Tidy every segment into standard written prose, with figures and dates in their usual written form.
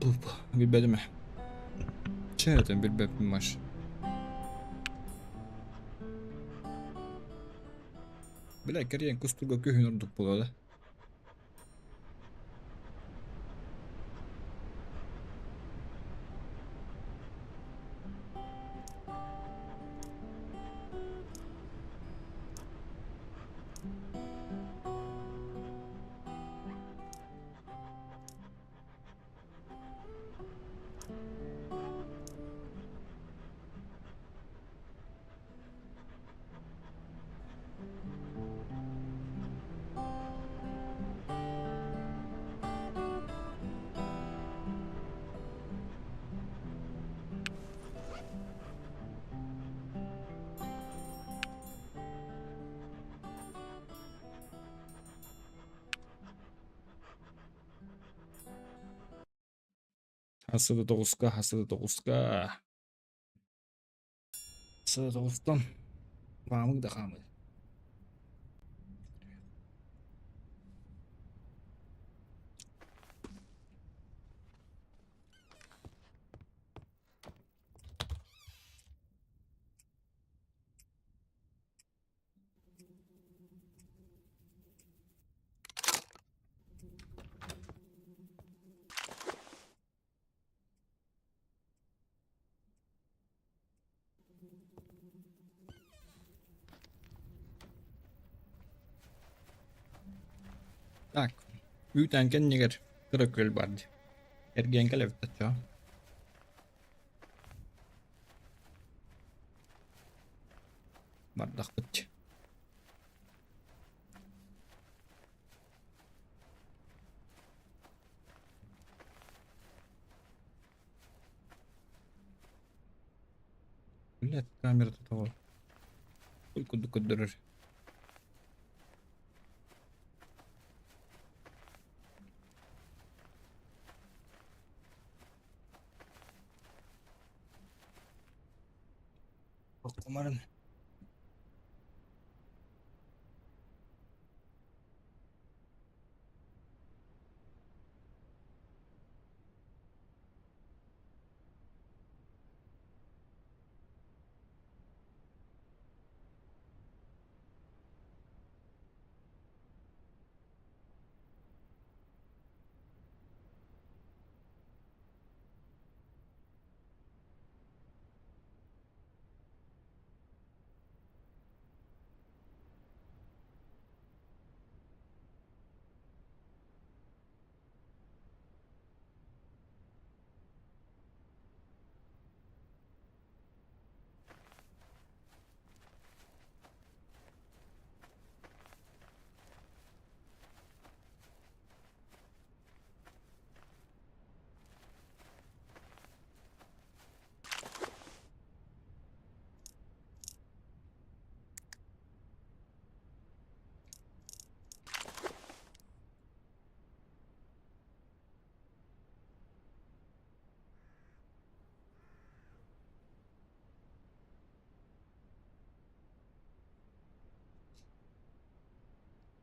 Билбэтим ээ. Чэ этэн билбэппин маш. Бля, кэрийэн кустурга күһүн ордук буолуо да. Хасыда тоҕуска, хасыда тоҕуска. Хасыда тоҕустан хаамык да хаамык. Так, үүтээн кэннигэр кыра күөл баар дии. Эргийэн кэлэбит оччоҕо. Бардахпыт. Блядь, камера того. Ой, курдук көрдөрөр. Оккумарын.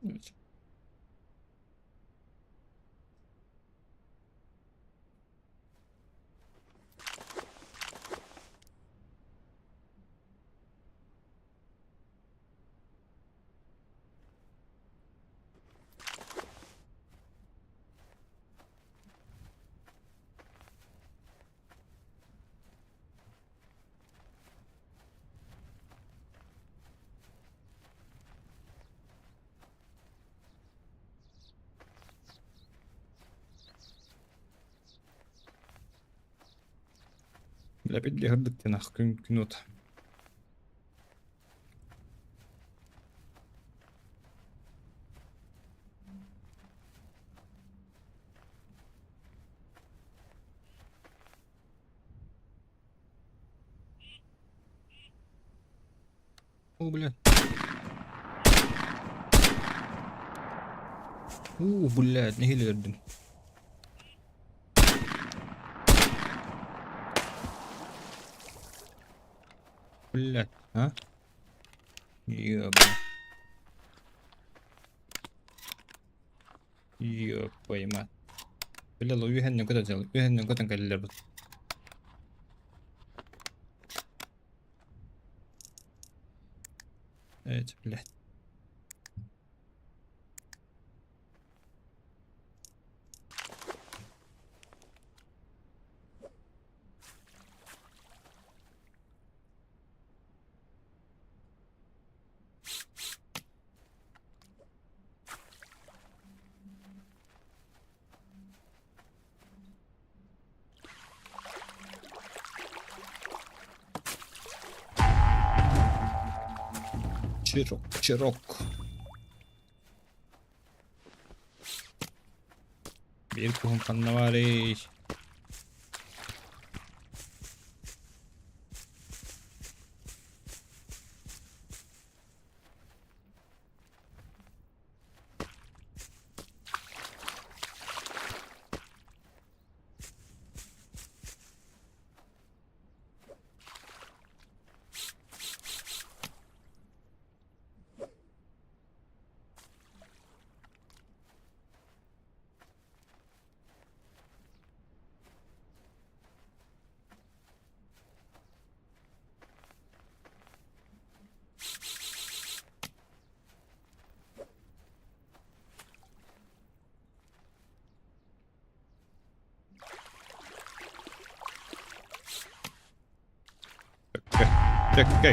Evet. Лэпит һырдыктанах күн күн от. О, блядь. Уу, блядь, нэһиилэ өлөрдүм. Блядь, а? Ёба. Ёб твою мать. Бile үһэннен көтөн үһэннен көтөн кэллилэр бут. Evet, бля. Чирок, чирок. Биир куһум ханна баарый? Tökkö, tökkö.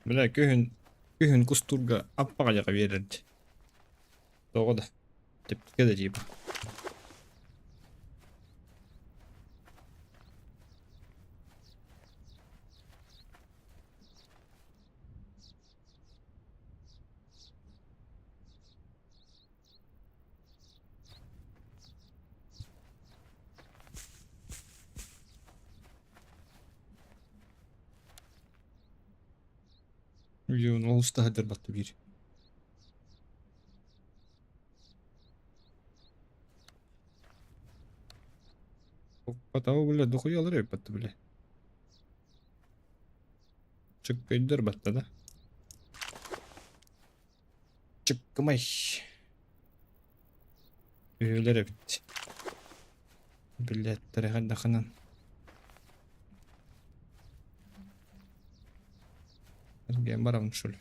Бля, күһүн күһүн кустуурга аппаҕа биэрэрди. Тоҕо да тэппикэ да типа. Видеоны олус таһырдьар батта биир. Потому, бля, дохуялар эбит бля. Чыккыйдар батта да. Чыккымай. Үһүлэр эбит. Билээттэрэ хайдахынан. Эргийэн барабын что ли?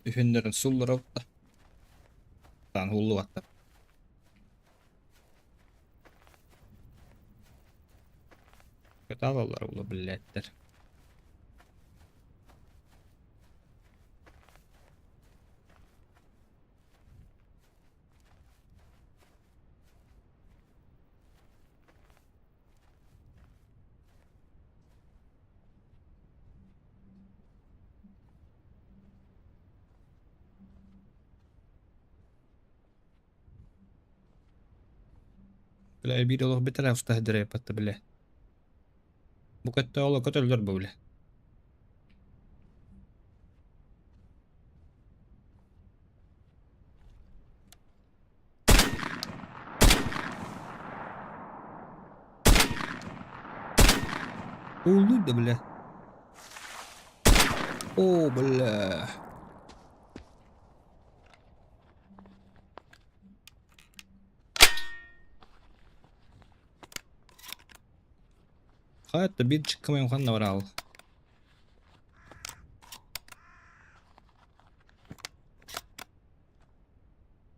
Үһүннэрин суллара Таан һуллубаттар. Кытаалаллар була биллээттэр. Бля, биир олох битэрэ устаһыдырай батта бля. Бу көттө оло көтөллөр бу бля. Уллуй да бля. О, бля. Hayatta bir çıkmayım kanla var al.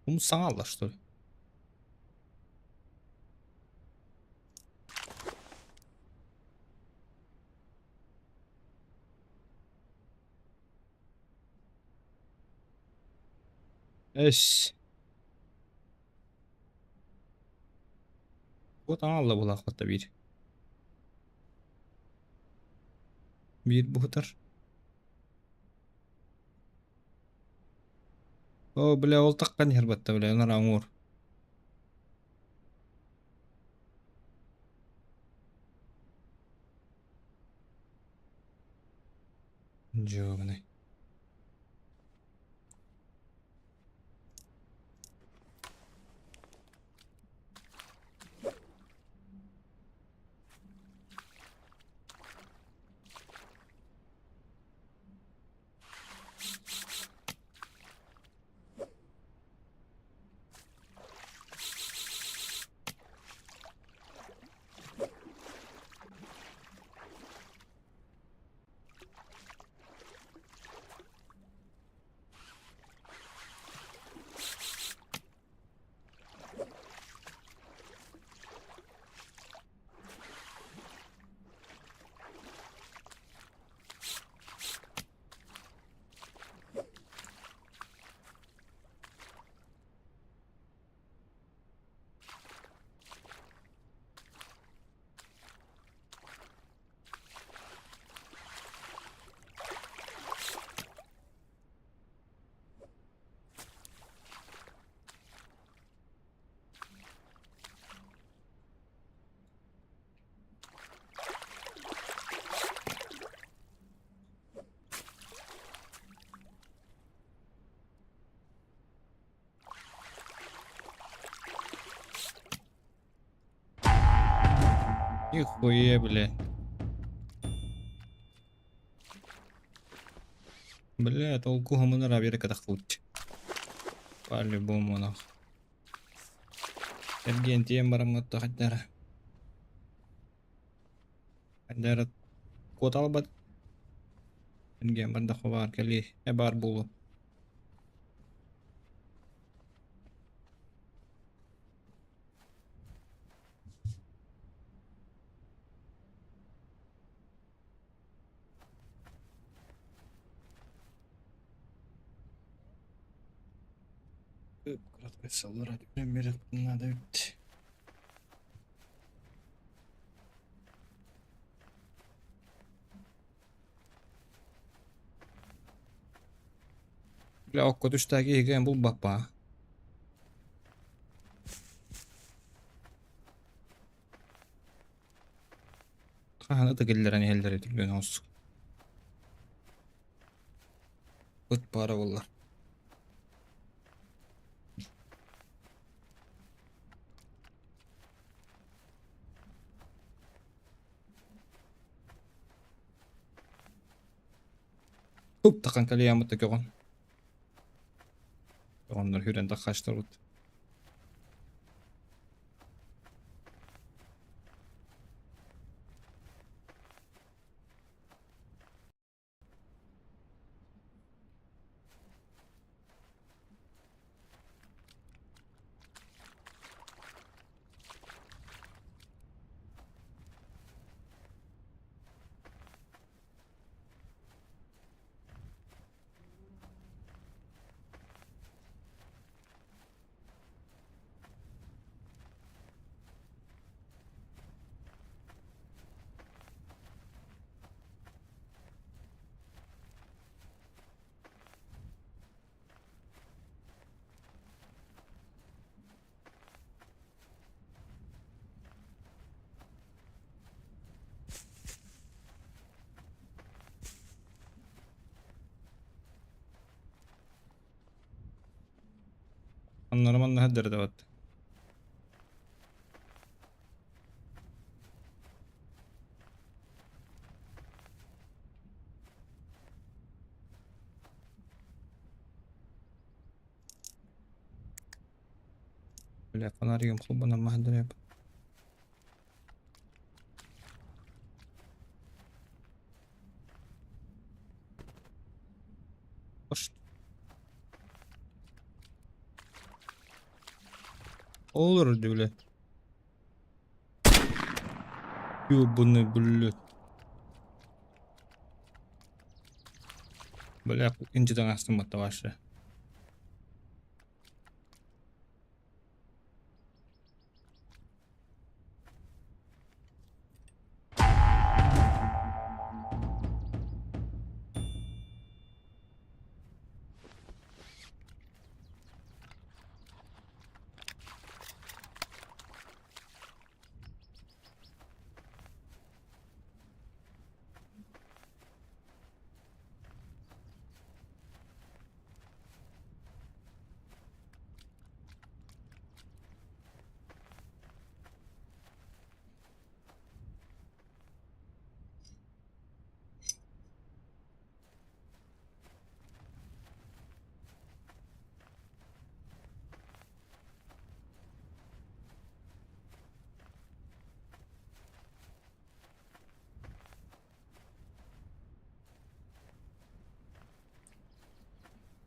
Bunu sana Allah что ли? Эс. Вот она алла булаахпатта биир. Биир буһутар. О, бля, ол таххан иһэр батта, бля, анараа уҥуор. Дьуобунай. Нихуя, бля. Бля, толку хомунар абьер катахлыч. По-любому нах. Эргиэн тиийэн бараммыт хайдара. Хайдара куоталбат. Эргиэн бардахха баар кэлии. Э баар буолуо. Надо ведь. Бля, окко түстээги иһигэн булбаппа. Хаһан ыты киллэрэн иһэллэрэ түргэн оҕус. Ыт баара буоллар. Туп тахан калиямыта көҕөн. Көҕөннөр хүрэн таххаштарбыт. Оннор манна сылдьар Бля, фонаригым холбонон маһын Olur бля. Ёбаный, блядь. Бля, инчитэн астымматта вообще.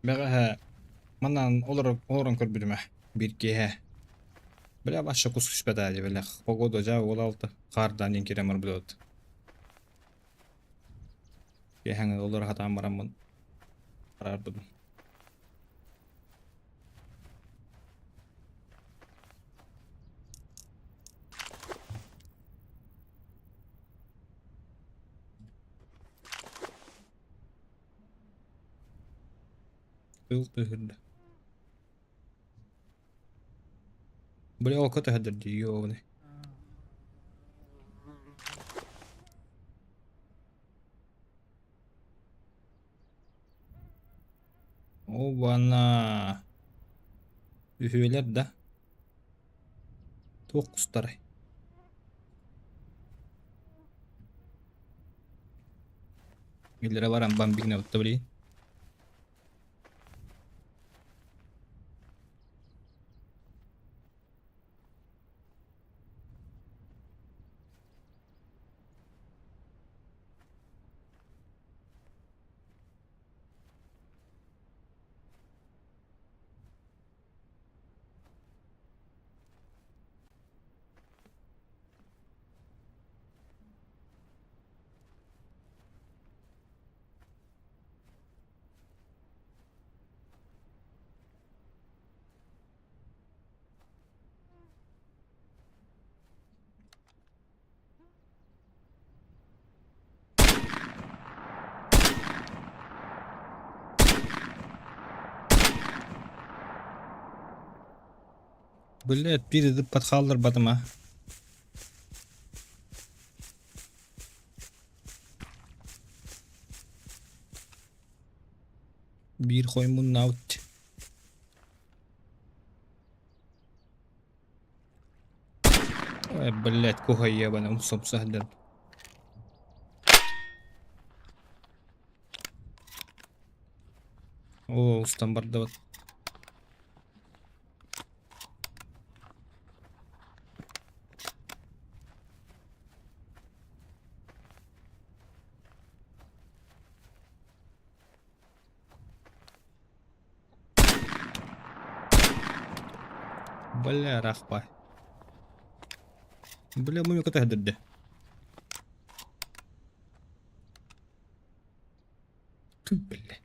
Бэҕэһээ манан олорон көрбүтүм ээ, биир киэһэ. Бля, вообще кус түспэтэ дии, бля, погода дьаа уол алта хаардаан диэн киирэн барбыт. Киэһэҥи олоро сатаан бараммын араарбытым. Тыл тыһырда. Бля, око төһөдөр дии, ёбаный. Оба-на! Үһүөлэр да? Туох кустарай? Иллэрэ баран бамбигна блин. Блядь, биир ыппат хаалларбатым а. Биир хоймуннаабыт. Ой, блядь, куха ебаный, умсомсо сылдьан. Оо, устан бардыбыт. Бля, рахпа. Бля, мумика төһөдөрдө. Бля.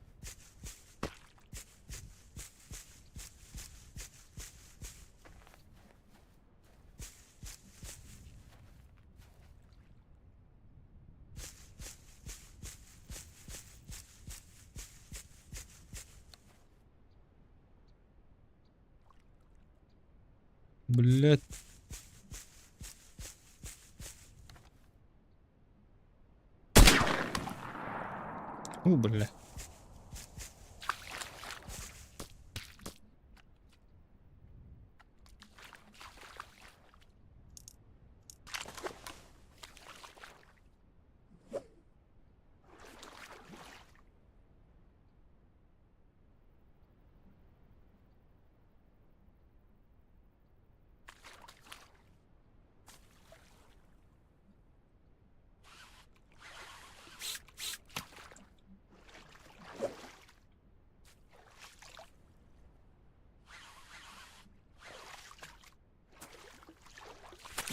Блять. О, бля.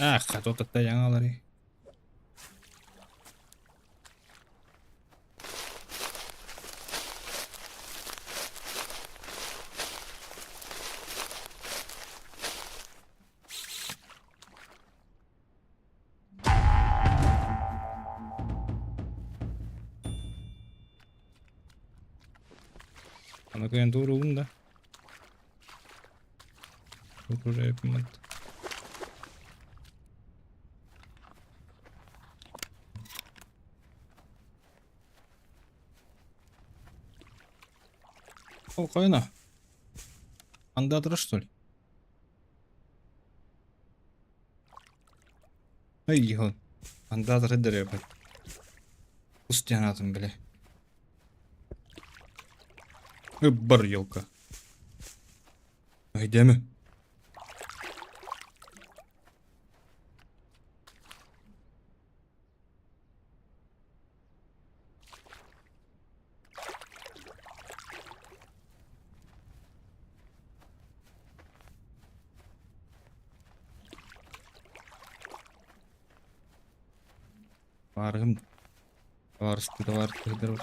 Ах, хатотатта яңалары. Аны кыайан туоруубун да. Ол хайана? Андатра что ли? Ай, Андатра деревья. Устянатын, бля. Бар елка. Айдемі. Табаарыһым, табаарыспыт табаарыстар.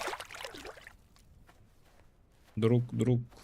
Друг, друг.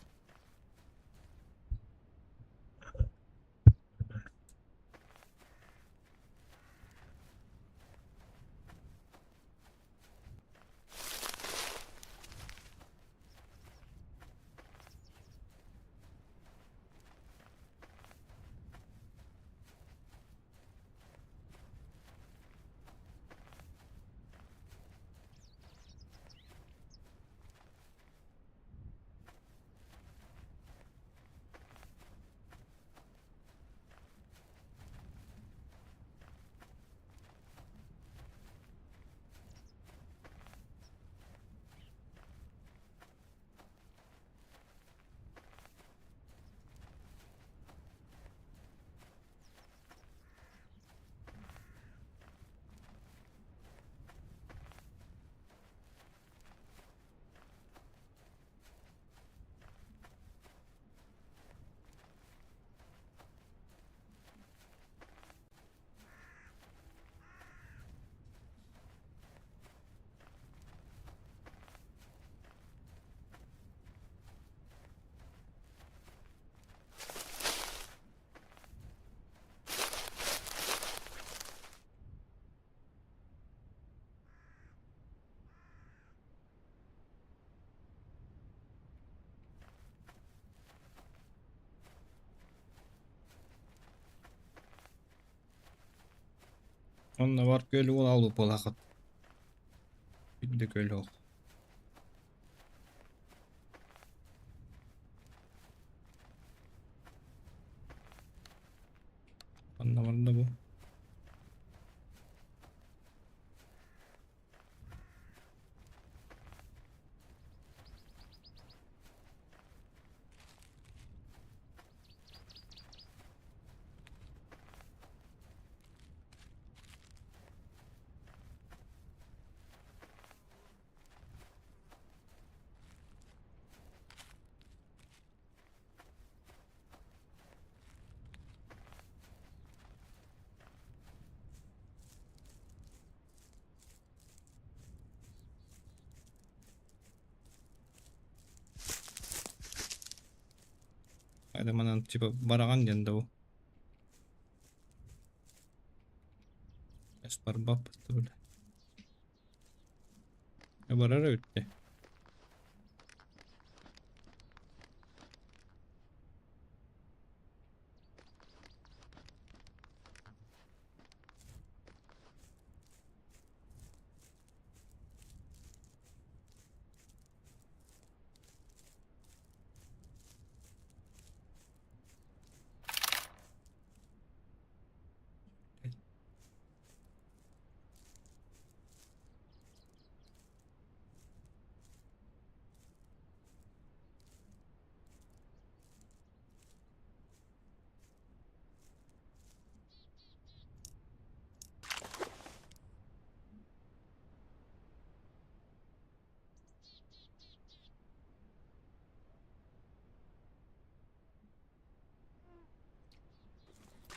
Онно бар күөл уол алупалахыт. Үрдү күөл ох. Онно барда бу. Это манан типа бараҕан диэн да бу. Барбаппыт да бile. Барар эбит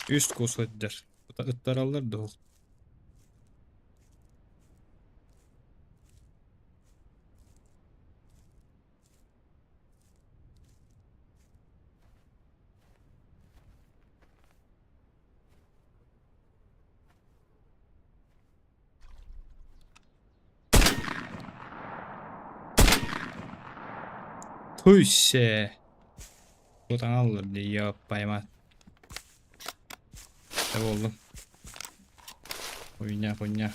Үс кус сылдьар. Ыттараллар да Туй-се! Тутаналлар дии, ёппайма. Тэ буоллум. Хуйня, хуйня.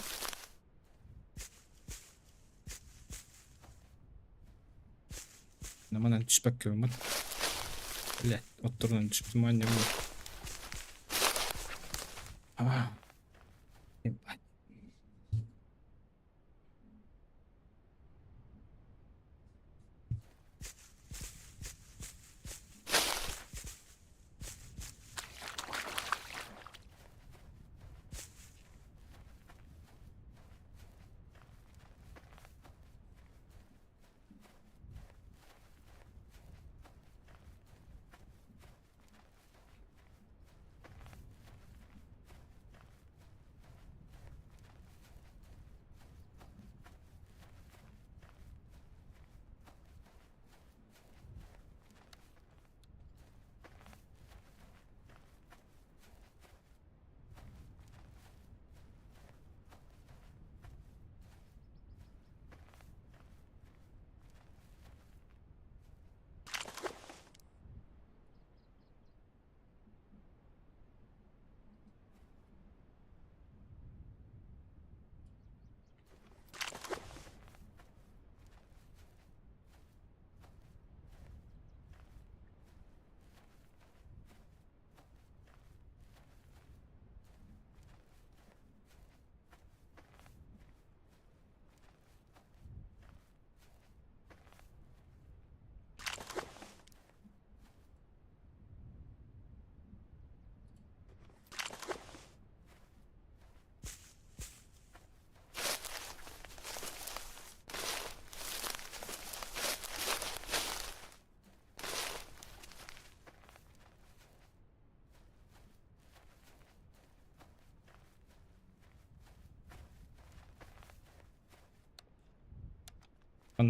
Наманан түспэккэ гыммыт. Блядь, отторунан түспүтүм аанньа А. Ебать.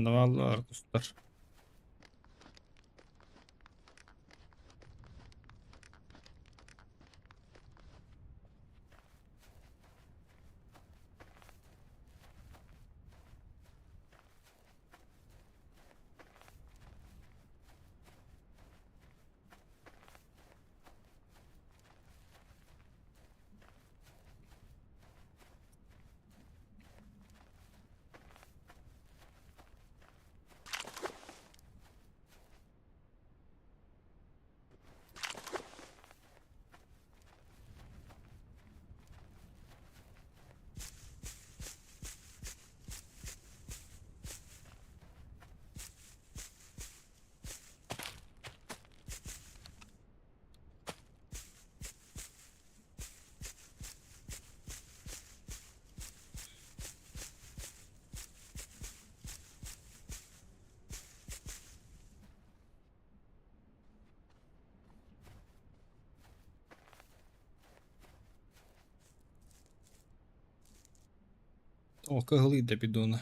Манна бааллар кустар. О, кыһыл иирдэ бидона.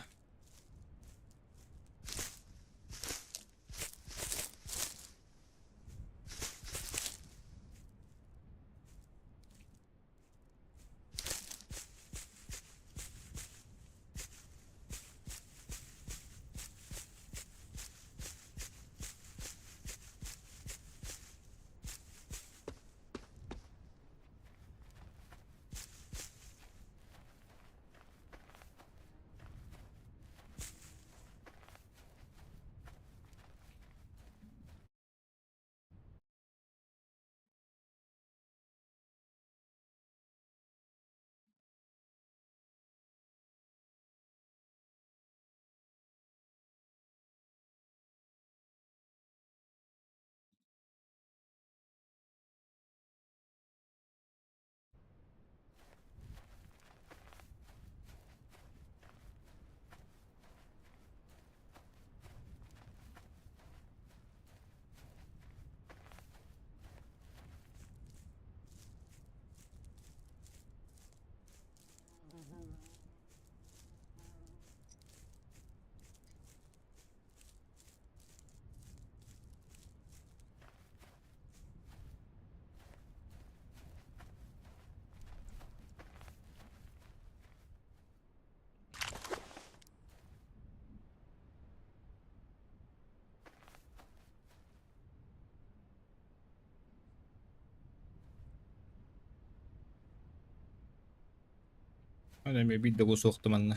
Аны эмиэ биир да суохту манна.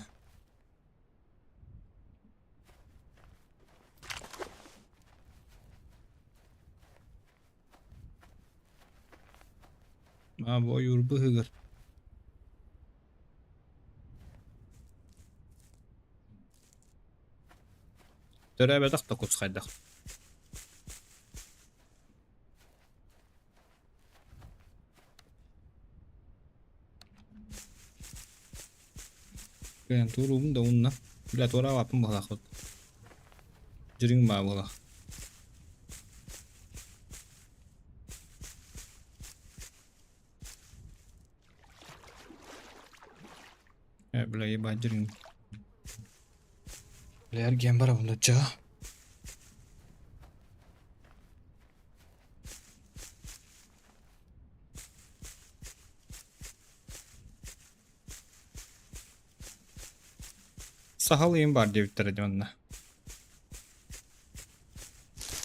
Аа бу ойуур быһыгар. Төрөөбөтөх да кус хайдах. Кыайан туоруубун да уунна. Бля туораабаппын быһалаахпыт. Дьириҥ баа буолах. Э, бля, ебать, дьириҥ. Бля, эргиэн барабын дучча. Сахал ыйым баар диэбиттэрэ дии манна.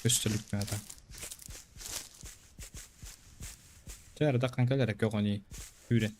Көстөлүк наада. Чэ эрэ даххан кэл эрэ көҕөнүй үүрэн.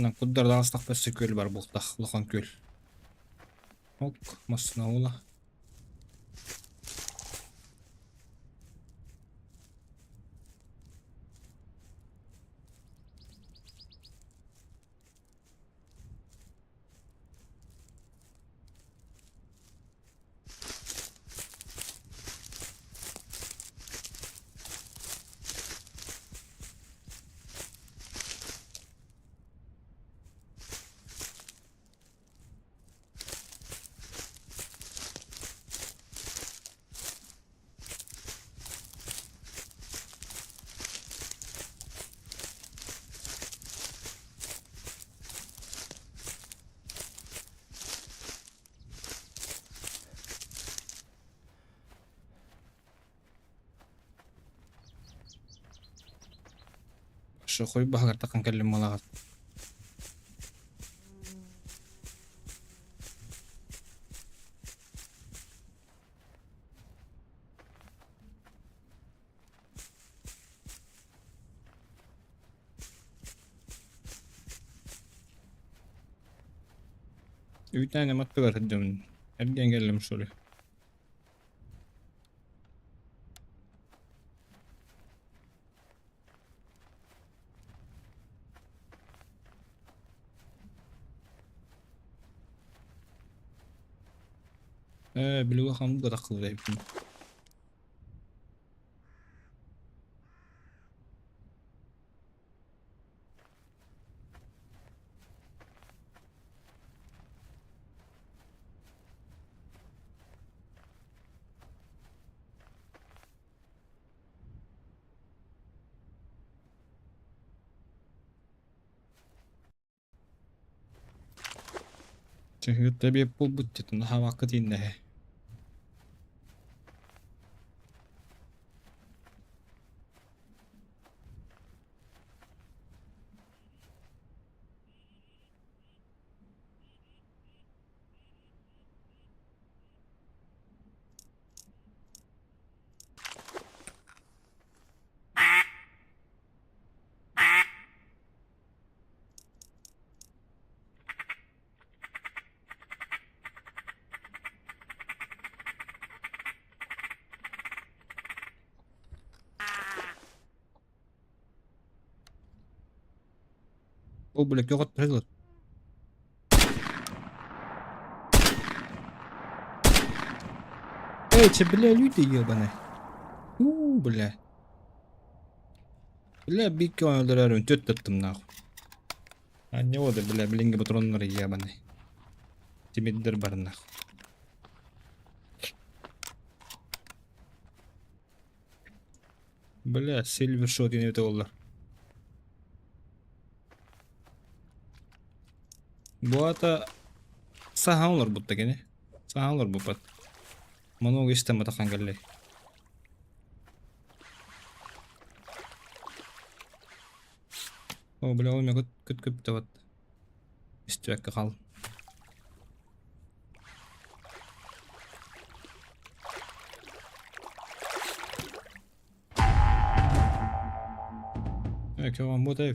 Онон куддардаҕастахпа өссө күөл бар буолтах, улахан күөл. Ок, массыына уола. Шохой баһыгар таххан кэллим малаҕат. Үүтээн аттыгар сылдьабын. Эргийэн кэллим что ли? Ээ, били улахан бырахыллар эбиппин. Чыһыытта биэп буолбут дьэ наһаабакка тииннэһэ. Ол бля көх аттарылар. Эй, че, бля, люди ебаные. У, бля. Бля, бикки өлөрөрүн түт тыттым нахуй. Анньа бля, билиҥҥи патроннар ебаный. Тимирдер бар нахуй. Бля, Сильвер шот диэн эбитэ буоллар. Бу аата саһаан олорбут да кини. Саһаан олорбуппат. Монолог истэн батахан кэллэй. О, бля, ол көт көт көптө бат. Истибэккэ хаал. Э, бу да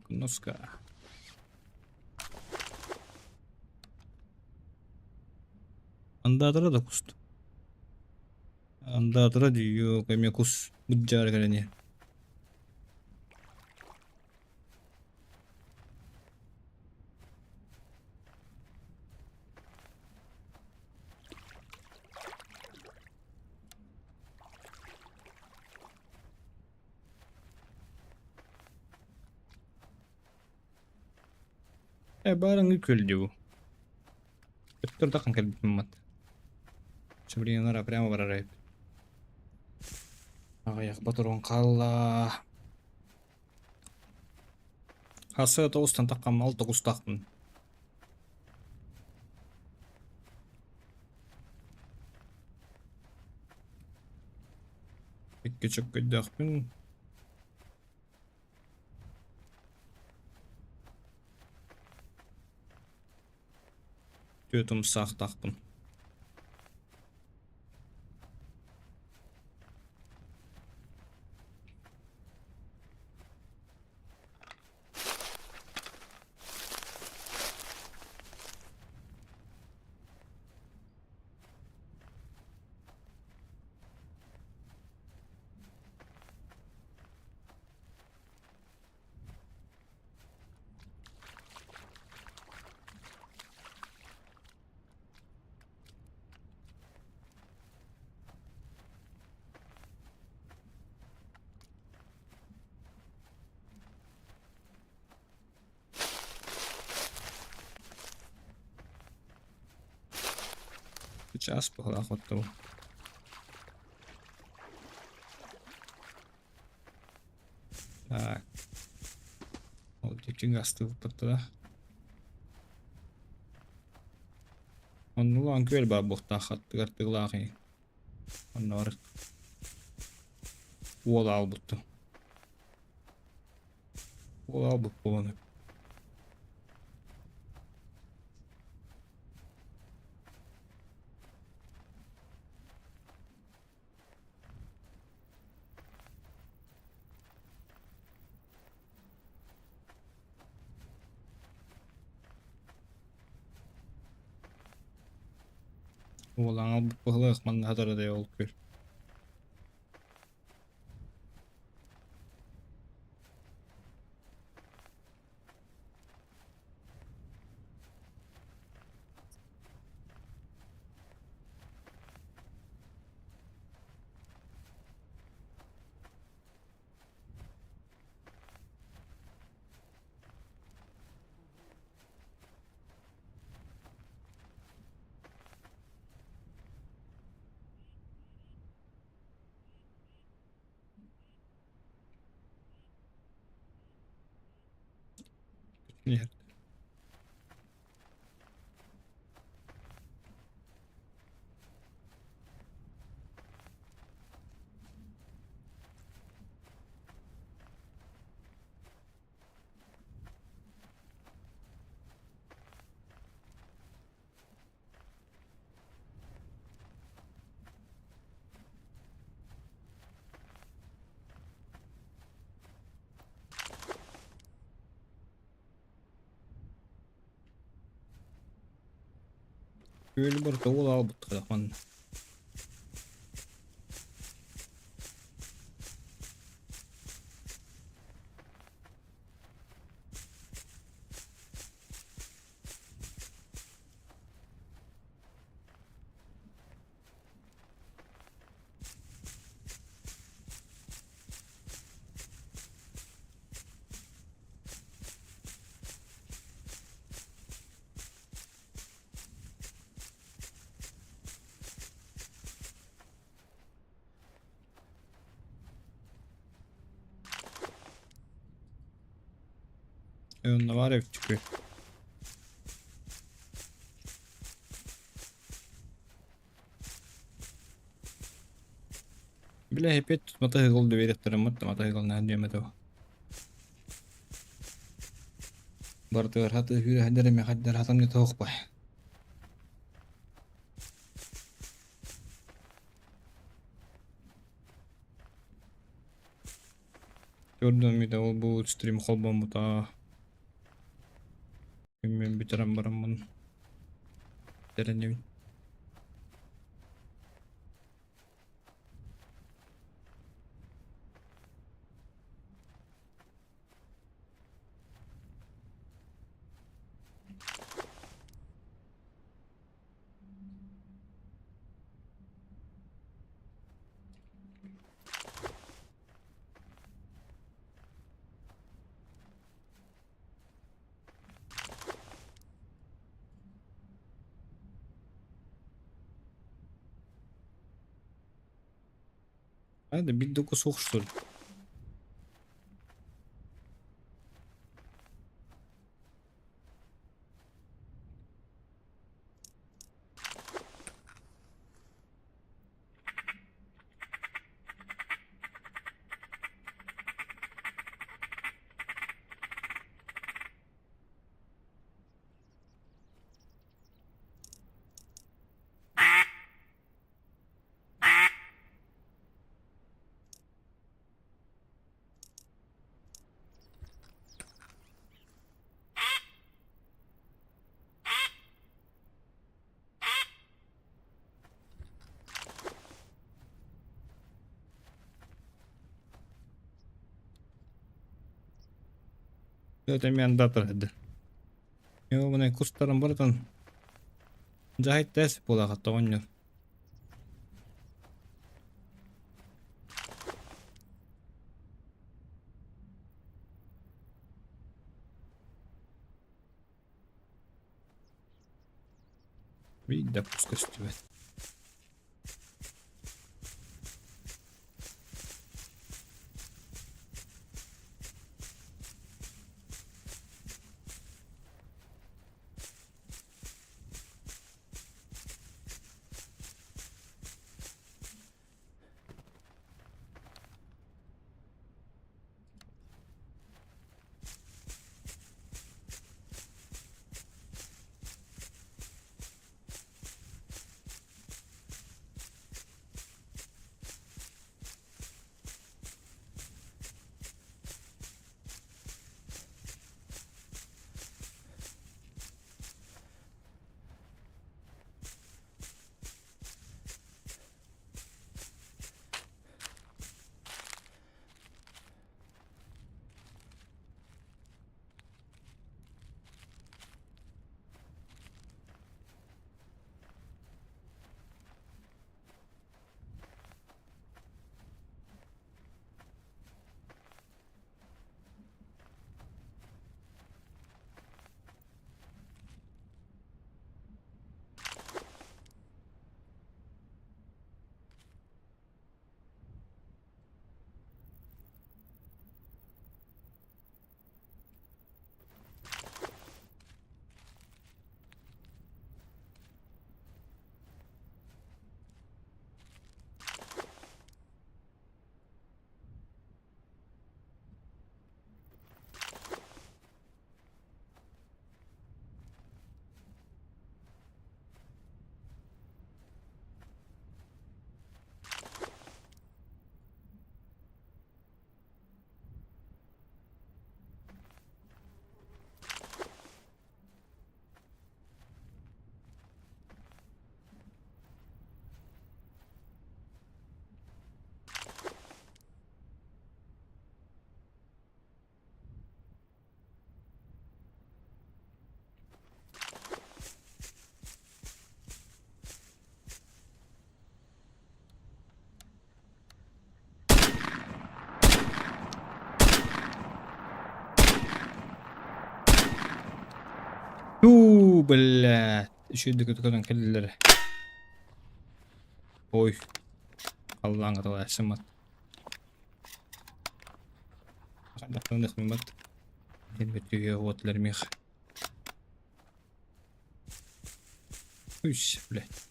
Носка. Андаатара да куст. Андаатара дии, эмиэ кус быдьаары кэлэн иһэр. Э, баарыҥҥы күөл дии бу. Өттөр да кэлбитим мат. Чабринара прямо барар эбит. Аҕыйах ботурун хаалла. Хасыа тоҕустан таххам ал тоҕустаахпын. Икки чөккөйдөөхпүн. Түөрт умсаахтаахпын. Чаас быһылаах оттон. Так. Ол дьиҥ астыыбыт да. Оннулаан күөл баар буохтаах аттыгар тыылаах Онно бар уол аалбыттым. Уол аалбыт буолан Уол аҥал быһылаах манна хатара да ол күөл. Иһэр. Күөл барыта уол аалбыт манна. Онно баар эбит күөл. Бля, опять тут мотоцикл доверят мотоцикл на диэм этэ. Бартыгар хаты хүрэ эми хаддар хатам не тоох бай. Көрдüm мида ол бу стрим холбоммута. Мен бүтэрэн бараммын. Тэрэннибин. А, да бит кусок, что ли? Это мен андатор еді. Йоо, кустарым барытын Жахит тэс буолаахатта оҕонньор. Биир да кус көстүбэт. Уу, блядь. Үчүгэйдик көтөн кэллилэр. Ой, халлааҥҥа талааччыммат. Хайдах Элбэтигэ уотлар мих. Үс, блядь.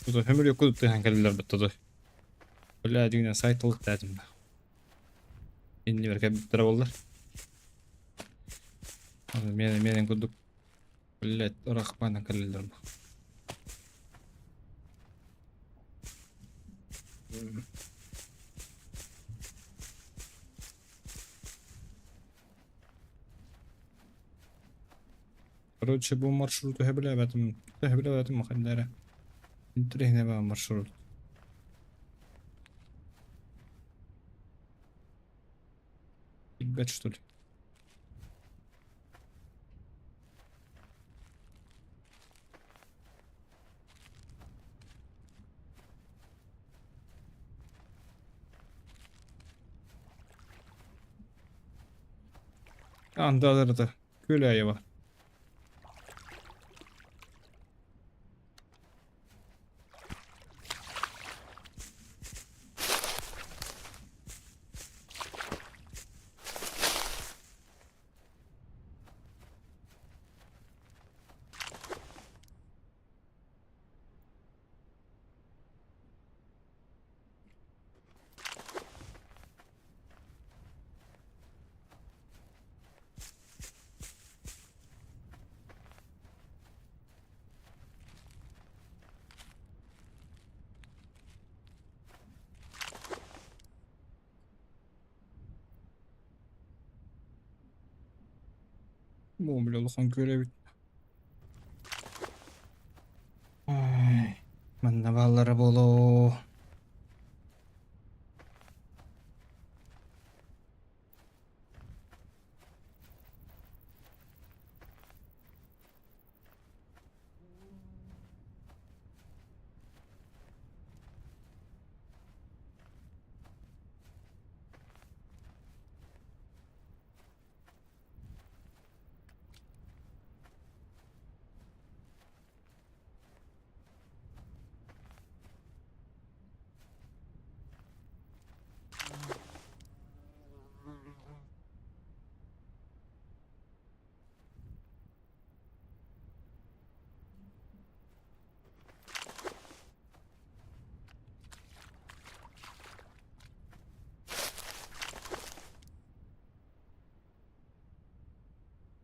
Өмүрү кудуттаан кэллилэр баттады. Бля, дигинен сайт толуктаатым да. Иннибэр кэлбиттэрэ буоллар. Мен менен курдук блядь, ырахпаанан кэллилэр бу. Короче, бу маршруту сөбүлээбэтим. Сөбүлээбэтим ханна эрэ. Интэриэһинэй баар маршрут. Билбэт что ли? Андаларда күөл аайы бар. Бу бile улахан күөл эбит. Ай, манна бааллара буолуо.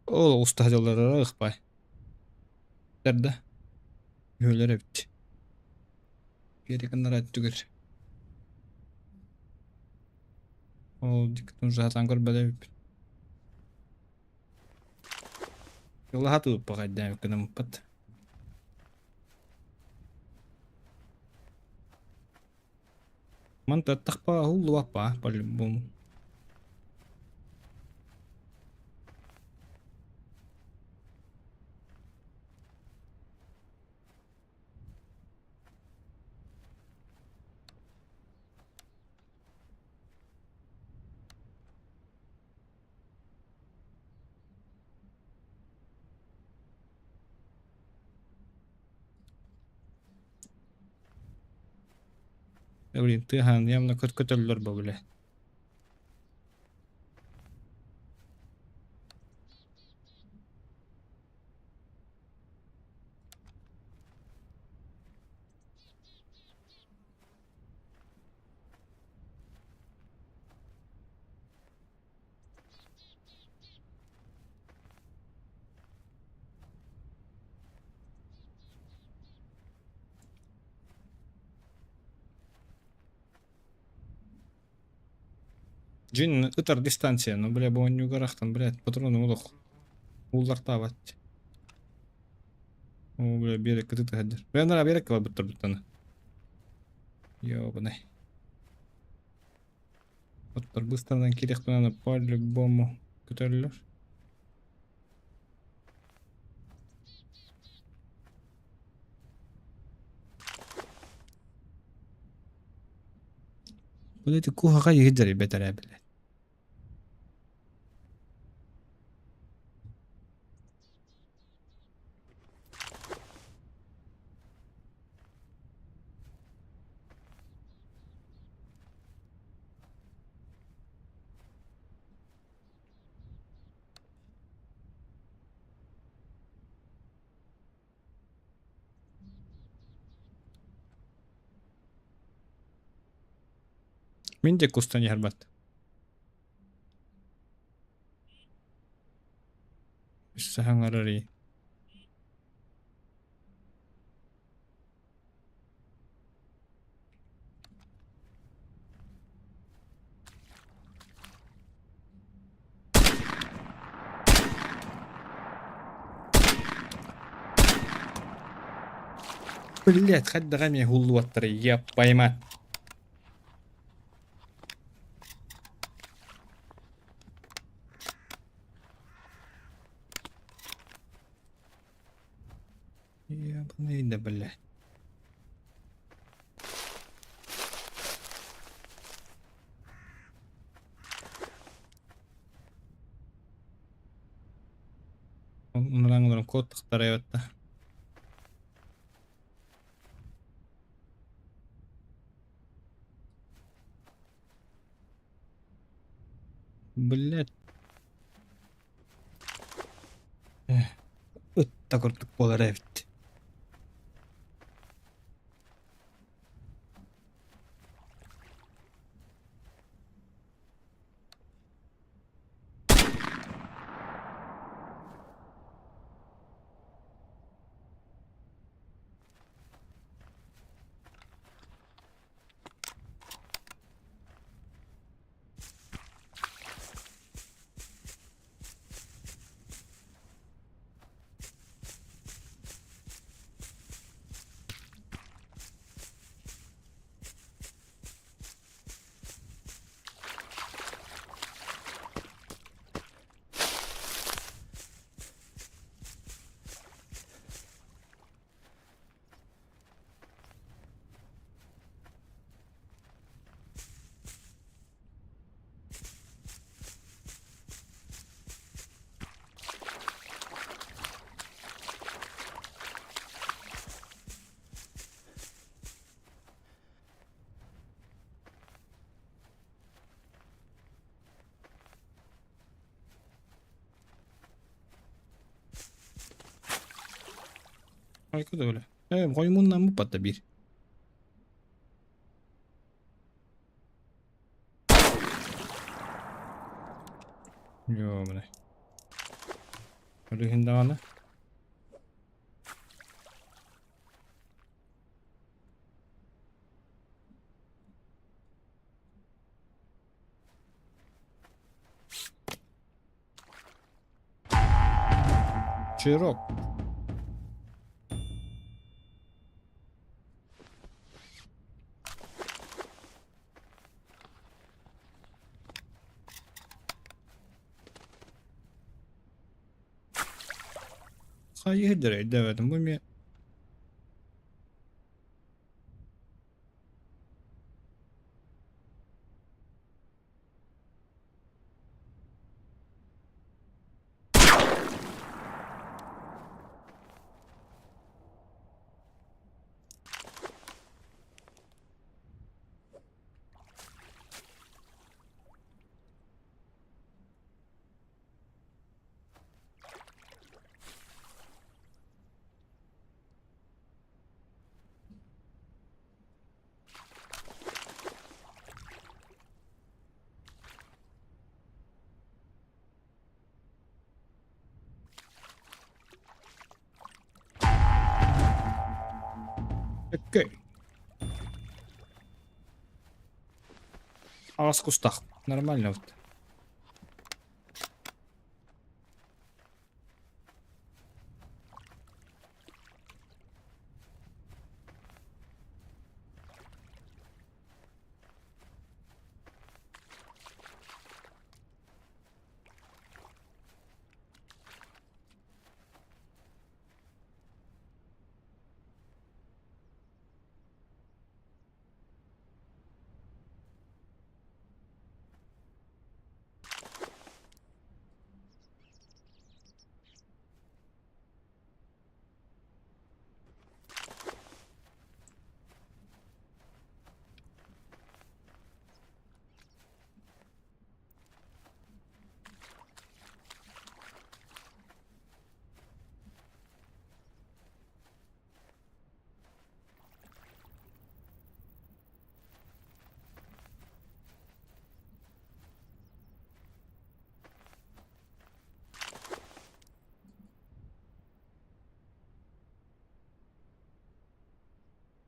Ол уста дьоллоро ыхпай. Эрдэ. Үһүлэр эбит. Биэри гыннара өттүгэр. Ол диктун саатан көрбөт эбиппит. Ылаһа тыыппа хайдаан гынаммыппыт. Мантан тахпа уһуллубаппа по-любому. Блин, тыаһаан явно көтөллөр бу бile. Дьин ытар дистанция, ну бля, бу оонньууга арахтан, блядь, патрону олох ууллартаабат. О, бля, биэрэккэ кытыта сылдьар. Бля, нара биэрэккэ барбыттар буттаны. Ёбаный. Оттор быстарынан киириэхпин по-любому көтөллөр. Бу ити куһаҕа иһит бэтэрээ билэр. Мин диэки устан иһэрбэт. Өссө хаҥарар Блять, хайдах эмиэ уһуллубаттарый, я поймать. Ебаный да, блядь. Оннан олорон код тахтарайбатта. Блядь. Ыт да курдук буолар эбит. Айка да бile. Э, хоймуннан буппатта биир. Ёбаный. Өлүһүн даҕаны. Чирок. Хайыһыдыр өйдөөбөтүм бу эмиэ Окей. Аҕыс кустаах. Нормально вот.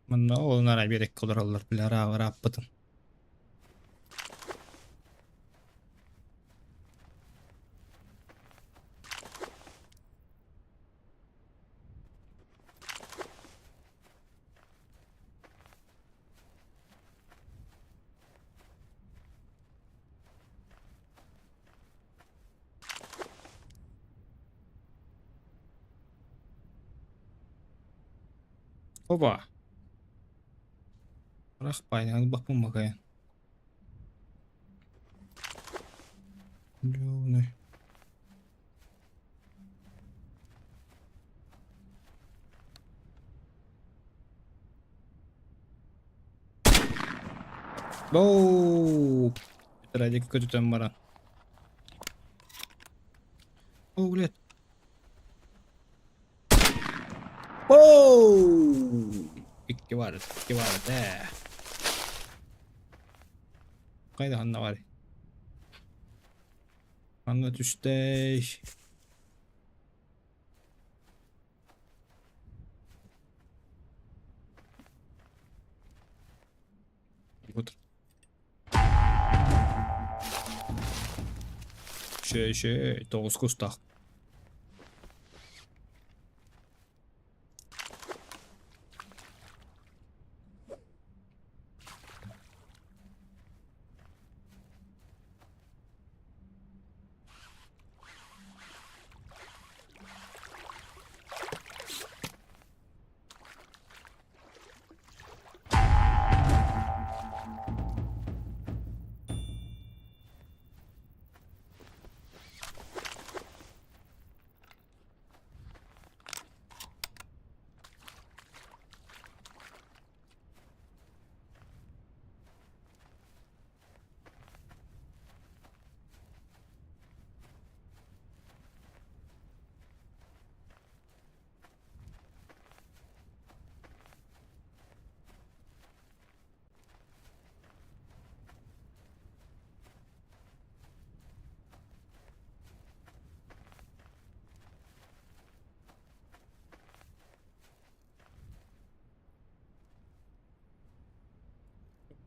Манна ол арай биэрэккэ олороллор били арааппытын. Опа! Рахпай, ылбаппын бакайын. Блюный. Оу! Радик көтүтэн баран. О, блядь. Оу! Икки бар, икки бар, ээ. Хайда ханна бар? Ханна түстэй? Вот. Шей, шей, тоҕус кустаах.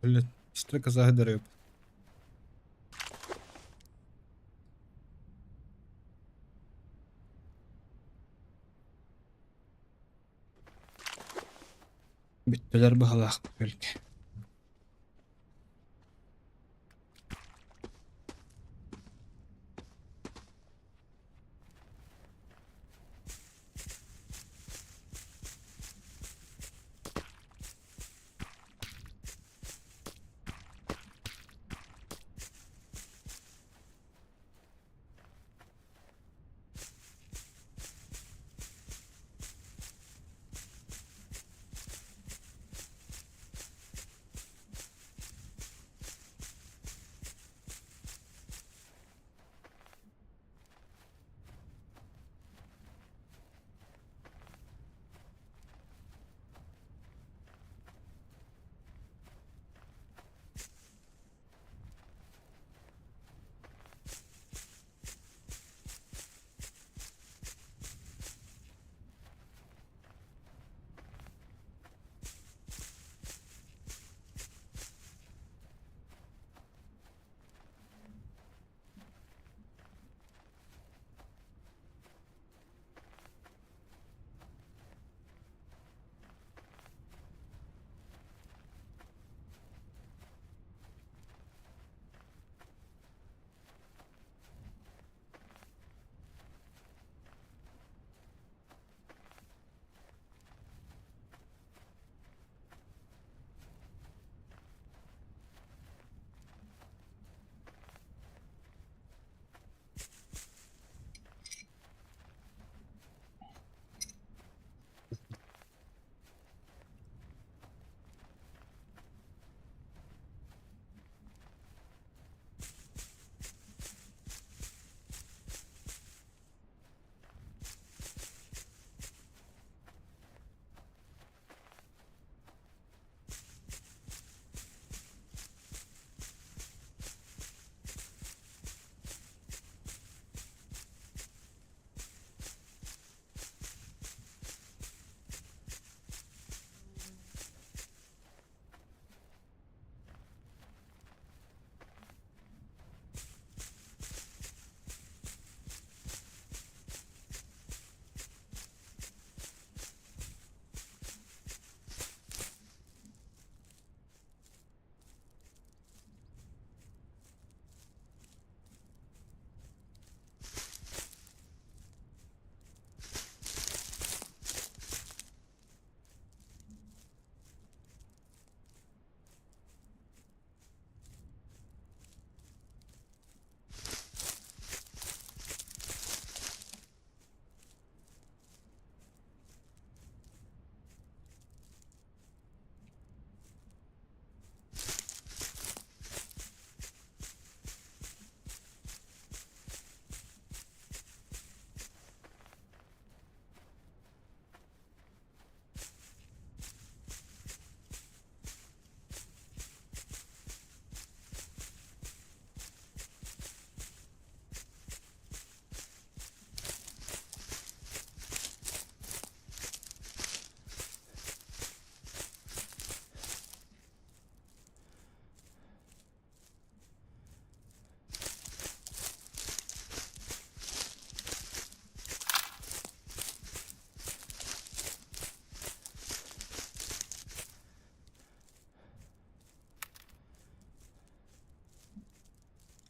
Блядь, стрекоза рыб. Бүттүлэр быһалаах бөлгө.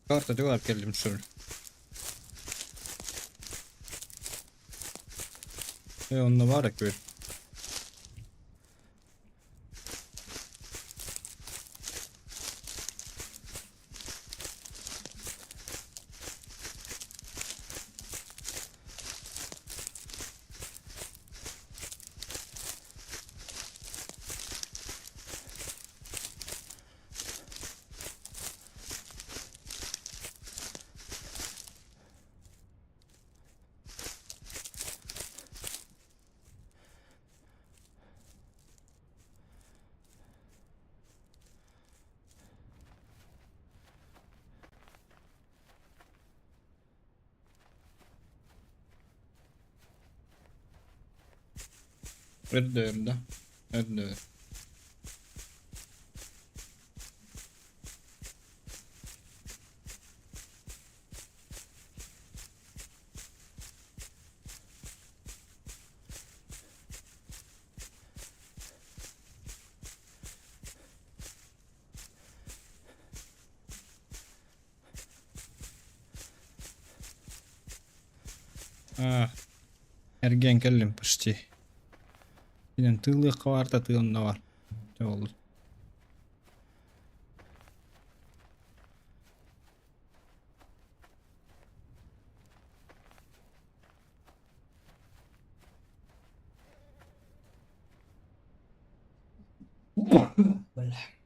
Карта түгэр кэллим сүр. Э, онно баар күөл. Өрдөөр да, өрдөөр. А, эргийэн кэллим почти. Инэн тыылыахха баар да тыал онно бар. Дьэ ол. Бля.